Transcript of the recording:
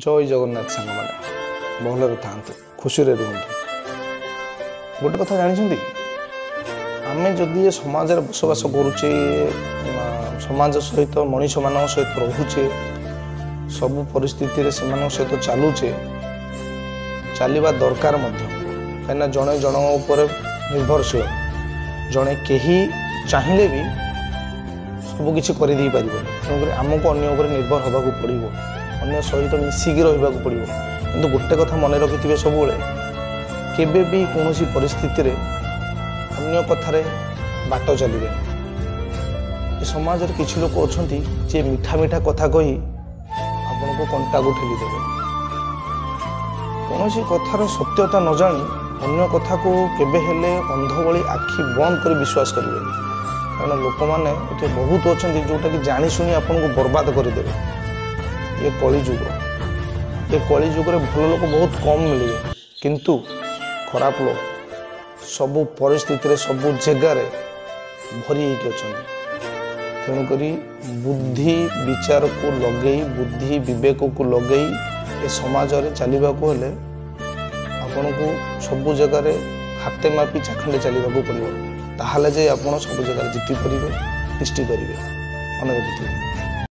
ଜୟ ଜଗନ୍ନାଥ ସାଙ୍ଗମାନେ, ଭଲରେ ଥାଆନ୍ତୁ, ଖୁସିରେ ରୁହନ୍ତୁ। ଗୋଟେ କଥା ଜାଣିଛନ୍ତି, ଆମେ ଯଦି ଏ ସମାଜରେ ବସବାସ କରୁଛେ, ସମାଜ ସହିତ ମଣିଷମାନଙ୍କ ସହିତ ରହୁଛେ, ସବୁ ପରିସ୍ଥିତିରେ ସେମାନଙ୍କ ସହିତ ଚାଲୁଛେ, ଚାଲିବା ଦରକାର ମଧ୍ୟ। କାହିଁକିନା ଜଣେ ଜଣଙ୍କ ଉପରେ ନିର୍ଭରଶୀଳ। ଜଣେ କେହି ଚାହିଁଲେ ବି ସବୁକିଛି କରିଦେଇ ପାରିବନି। ତେଣୁକରି ଆମକୁ ଅନ୍ୟ ଉପରେ ନିର୍ଭର ହେବାକୁ ପଡ଼ିବ, ଅନ୍ୟ ସହିତ ମିଶିକି ରହିବାକୁ ପଡ଼ିବ। କିନ୍ତୁ ଗୋଟେ କଥା ମନେ ରଖିଥିବେ ସବୁବେଳେ, କେବେ ବି କୌଣସି ପରିସ୍ଥିତିରେ ଅନ୍ୟ କଥାରେ ବାଟ ଚାଲିବେନି। ଏ ସମାଜରେ କିଛି ଲୋକ ଅଛନ୍ତି ଯିଏ ମିଠା ମିଠା କଥା କହି ଆପଣଙ୍କୁ କଣ୍ଟାକୁ ଠେଲିଦେବେ। କୌଣସି କଥାର ସତ୍ୟତା ନ ଜାଣି ଅନ୍ୟ କଥାକୁ କେବେ ହେଲେ ଅନ୍ଧ ଭଳି ଆଖି ବନ୍ଦ କରି ବିଶ୍ୱାସ କରିବେନି। କାରଣ ଲୋକମାନେ ଏଠି ବହୁତ ଅଛନ୍ତି ଯେଉଁଟାକି ଜାଣିଶୁଣି ଆପଣଙ୍କୁ ବର୍ବାଦ କରିଦେବେ। ଏ କଳିଯୁଗ, ଏ କଳିଯୁଗରେ ଭଲ ଲୋକ ବହୁତ କମ୍ ମିଳିବେ, କିନ୍ତୁ ଖରାପ ଲୋକ ସବୁ ପରିସ୍ଥିତିରେ ସବୁ ଜାଗାରେ ଭରି ହେଇକି ଅଛନ୍ତି। ତେଣୁକରି ବୁଦ୍ଧି ବିଚାରକୁ ଲଗେଇ, ବୁଦ୍ଧି ବିବେକକୁ ଲଗେଇ ଏ ସମାଜରେ ଚାଲିବାକୁ ହେଲେ ଆପଣଙ୍କୁ ସବୁ ଜାଗାରେ ହାତେ ମାପି ଚାଖଣ୍ଡେ ଚାଲିବାକୁ ପଡ଼ିବ। ତାହେଲେ ଯାଇ ଆପଣ ସବୁ ଜାଗାରେ ଜିତିପାରିବେ, ତିଷ୍ଠି ପାରିବେ। ମନେ ରଖିଥିବେ।